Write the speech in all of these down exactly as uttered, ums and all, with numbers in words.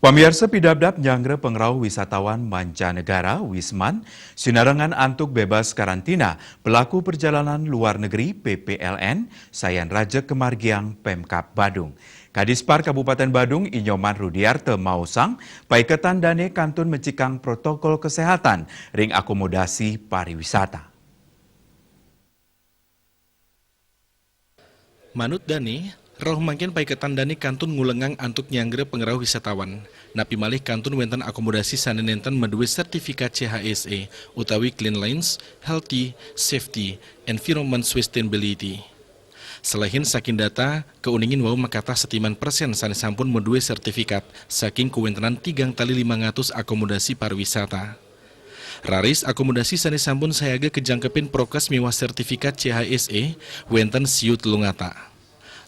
Pamiarsa pidabdab nyanggra pangrauh wisatawan mancanegara, Wisman, sinarengan antuk bebas karantina pelaku perjalanan luar negeri, P P L N, sayan rajeg kamargiang Pemkab Badung. Kadispar Kabupaten Badung, I Nyoman Rudiarto maosang, paiketan dane kantun mecikang protokol kesehatan ring akomodasi pariwisata. Manut dane, rauh mangkin paiketan dane kantun ngulengang antuk nyanggra pangrauh wisatawan, napi malih kantun wenten akomodasi sane nenten madue sertifikat C H S E utawi Cleanliness, Healthy, Safety, Environment Sustainability. Selehin saking data, kauningin wau makatah setiman persen sane sampun madue sertifikat saking kawentenan tigang tali limang atus akomodasi pariwisata. Raris akomodasi sane sampun sayaga kajangkepin prokes miwah sertifikat C H S E wenten siu telung atus.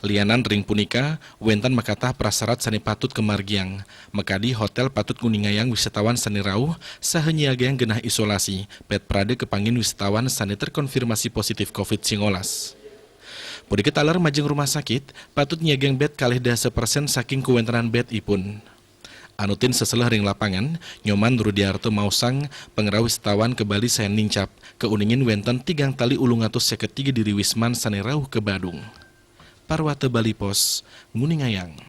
Lianan ring punika, wenten makatah prasarat sane patut kamargiang. Makadi hotel patut nguningayang wisatawan sane rauh saha nyiagayang genah isolasi, pet prade kapanggihin wisatawan sane terkonfirmasi positif covid sembilan belas. Punika taler majeng rumah sakit, patut nyiagayang bed kalih dasa persen saking kawentenan bed ipun. Anutin seselah ring lapangan, Nyoman Rudiarto maosang pangrauh wisatawan ka Bali sayan nincap, kauningin wenten tigang tali ulung atus seket tiga diri Wisman sane rauh ka Badung. Parwata Bali Post, nguningayang.